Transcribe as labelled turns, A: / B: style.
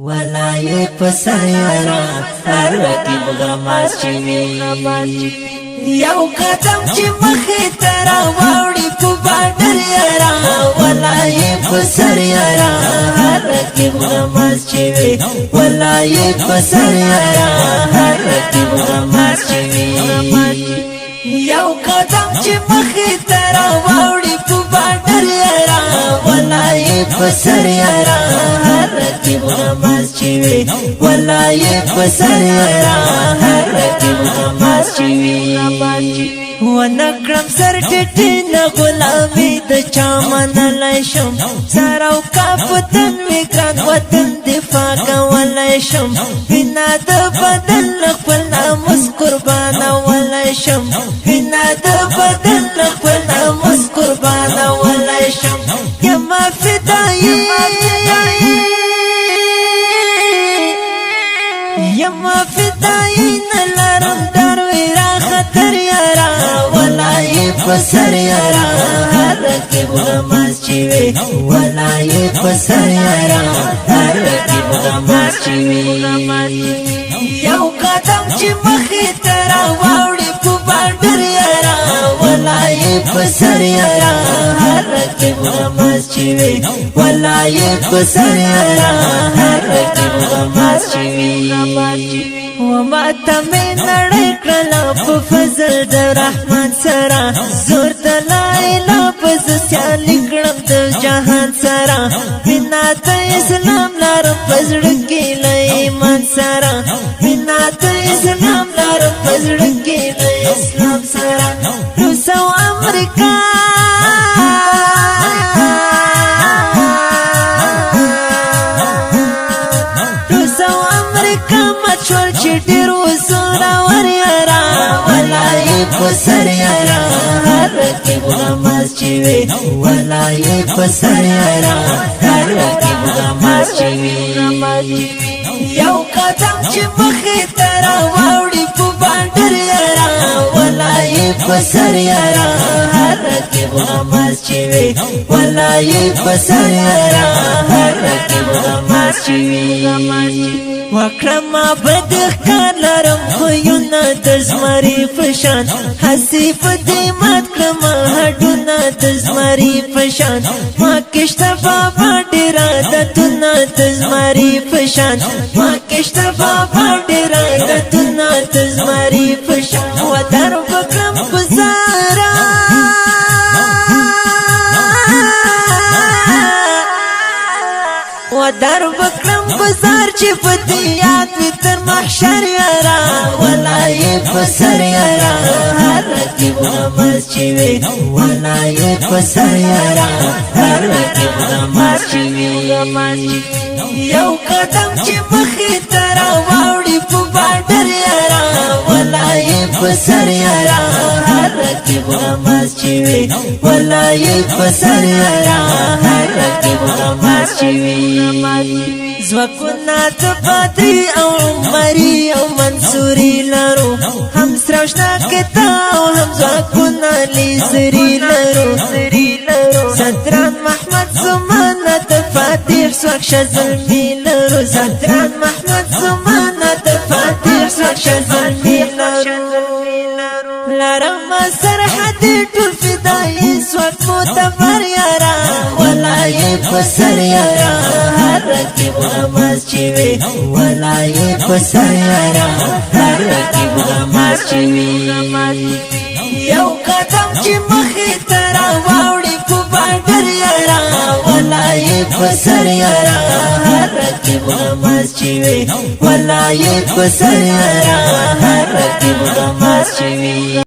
A: ولای په سر یارا هر رقیب غماز چې وي. یو قدم چې مخې ته راوړي په باډر یارا، ولای په سر یارا هر رقیب غماز چې وي. ولای په سر یارا هر رقیب غماز چې وي. یو قدم چې مخې ته راوړي په باډر یارا، ولای په سر یارا هر رقیب غماز چې وي. ولای په سر یارا هر رقیب غماز چې وي. ونکړم سر ټیټ نه غلامي د چا منلای شم، سر او کاپتن وی ګران وطن دفاع کولای شم، بنا د بدن خپل ناموس قربان ولای شم، بنا د بدن خپل ناموس قربان ولای شم. یما فدایي، یما فدایي، نلرم در ویرا خطر یارا. ولای په سر یارا هر رقیب غماز چې وي. ولای په سر یارا هر رقیب غماز چې وي. یو قدم چې مخې ته راوړي په باډر یارا، ولای په سر یارا هر رقیب غماز چې وي. ولای په سر یارا هر رقیب غماز چې وي. وما ته مې نړۍ کړله په فضل د رحمان سره، زور د لا اله په سیالي کړم د جهان سره، بنا د اسلام لارم په زړه کې له ایمان سره، بنا د اسلام لارم په زړه کې له اسلام سره. روس او امریکا، روس او امریکا مچول چې ډېر وسوره ور یارا. ولای په سر یارا هر رقیب غماز چې وي. ولای په سر یارا هر رقیب غماز چې وي. یو قدم چې مخې ته راوړي په باډر یارا، ولای په سر یارا هر رقیب غماز چې وي. ولای په سر یارا هر رقیب غماز چې وي. وکړه ما بد ښکار لرم خویونه د زمري په شان، حسیف دې مات کړم هډونه د زمري په شان، ما کشته بابا ډېر عادتونه د زمري په شان، ما کشته بابا ډېر عادتونه د زمري په شان. ودر وکړم گزارا، ودر وکړم گزار چې په دې یاد وي تر محشر یارا. ولای په سر یارا هر رقیب غماز چې وي. ولای په سر یارا هر رقیب غماز چې وي. یو قدم چې مخې ته راوړي په باډر یارا، ولای په سر یارا هر رقیب غماز چې وي. ولای په سر یارا هر رقیب غماز چې وي. ځواکونه د بدري او عمري او منصوري لرو، هم سره کتاب هم ځواکونه لیزري لرو، صدران محمد زمانه د فاتح څوک شزلمي لرو، صدران محمد زمانه د فاتح څوک شزلمي لرو. لرم سرحد ټول فدایي څوک معتبر یارا. ولای په سر یارا هر رقیب غماز چې وي. ولای په سر یارا هر رقیب غماز چې وي. یو قدم چې مخې ته راوړي په باډر یارا، ولای په سر یارا هر رقیب غماز چې وي. ولای په سر یارا هر رقیب غماز چې وي.